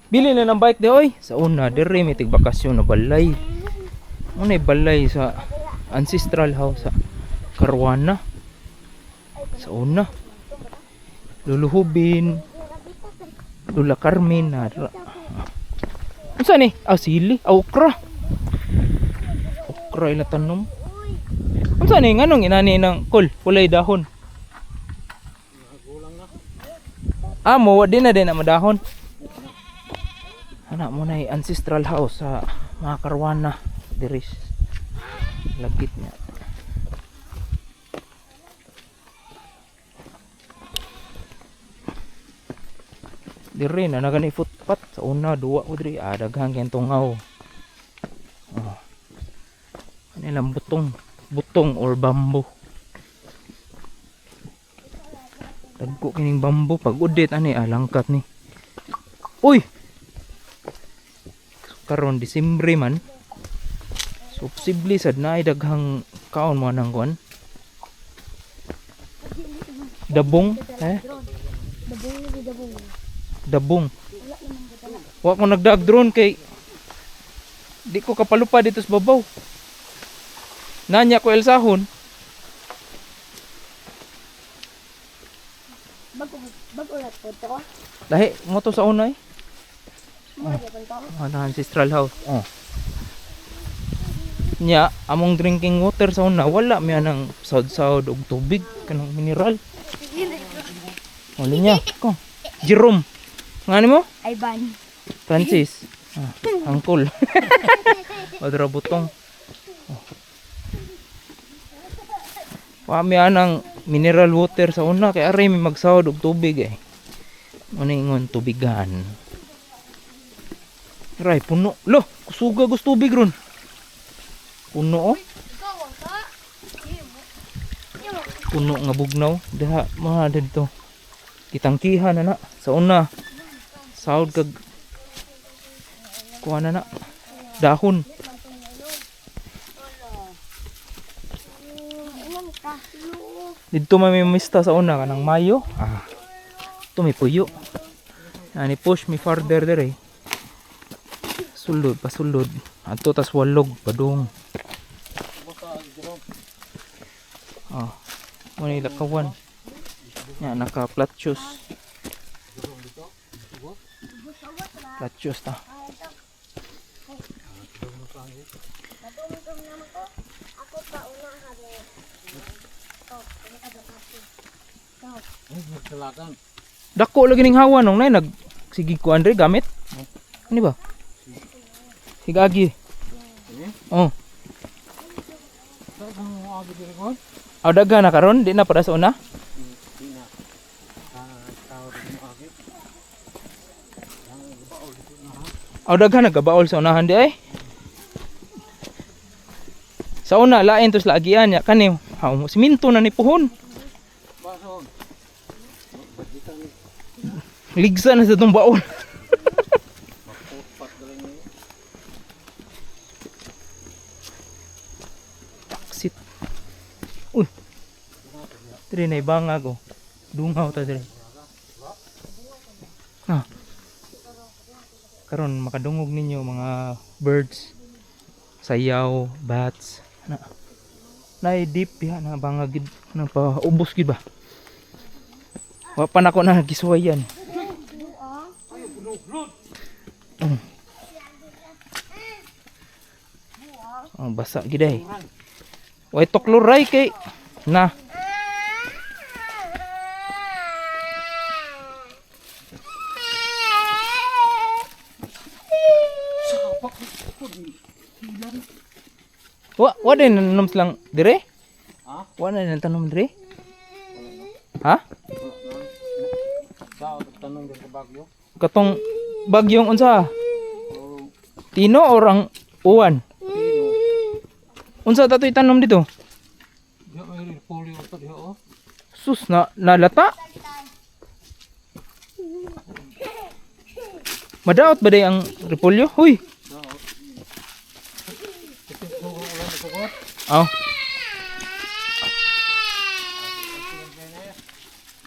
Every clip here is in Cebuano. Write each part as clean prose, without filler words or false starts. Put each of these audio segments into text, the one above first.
Bili na ng bike di oy. Sa una diri may tig bakasyon na balay. Unay balay sa ancestral house sa Karwana. Sa una. Luluhubin. Lula Carmen na. Unsa ni? Ah, sili. Ah, okra. Okra ila tanom. Unsa ni nganong inani ng kol, walay dahon. Ah, mo wa din na din na madahon. Ana mo na ancestral house sa mga Karwana diris. Lagit niya. Diri na nagani footpath sa una duwa ko diri, ah, daghan kay tungaw. Oh. Ano lang butong, butong or bamboo. Dagko kining bamboo pag udit ani, ah, langkat ni. Uy. Karon Disembre man. So posible sad naay daghang kaon mo nang kuan. Dabong, eh? Dabong ni dabong. Dabong. Wa ko nagdaag drone kay di ko kapalupa dito sa babaw. Nanya ko Elsahon. Bago bago ulat po to. Lahi mo to sa una eh. Mo gyapon to. Ah, na ancestral house. Oh. Nya, among drinking water sa una wala mi anang saud-saud og tubig kanang mineral. Wala niya. Ko. Jerome. Ngani mo? Ivan. Francis. Ah, angkol. Madra butong. Oh. Wa mi anang mineral water sa una kay aray mi magsahod og tubig eh. Ano ingon tubigan. Ray puno. Lo, kusuga gusto tubig ron. Puno oh. Puno nga bugnaw. Diha mga didto. Kitangkihan na na sa una. Sahod kag kuha na na dahon. Ilan ka? Didto man may mista sa una kanang Mayo. Ah. Ito may puyo. Ani push me farther dire. Sulod pasulod. Adto tas walog padung. Ah. Mo ni lakawan. Nya naka flat shoes. Flat shoes ta. Matungtong naman ko. Ako pa una habi. Oh, Nagdalagan. Dako lagi ning hawa nung nay nag sige ko Andre gamit. Ano ba? Higagi. Oh. Saan mo agi diri kon? Aw daga na karon di na para sa una. Di na. Ah, tao di mo agi. Aw daga nagabaol sa unahan di ay. Sa una lain tos lagian nya kani haw siminto na ni puhon. Baso. Ligsa na sa tong baol. Pat galing ni. Taksit. Uy. Dire na ibangag oh. Dungaw ta dire. Ah. Karon makadungog ninyo mga birds. Sayaw, bats. Na. Nay deep diha na bangag gid na pa ubos gid ba. Wa pa nako na gisuwayan. Oh. Oh, basa gid ay. Way tukluray kay na. Wa wa din nanom silang dire? Ha? Wa na din tanom dire? Ha? Sa tanong diri sa Bagyo. Katong bagyong unsa? Oh, Tino or ang uwan? Pino. Unsa tatoy tanom dito? Di may repolyo to diha oh. Sus na nalata. Madaot ba day ang repolyo? Huy. Daot. Ito ko ulan ko ko. Aw.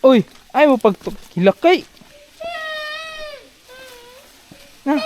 Uy, ay mo pag hilakay. Na.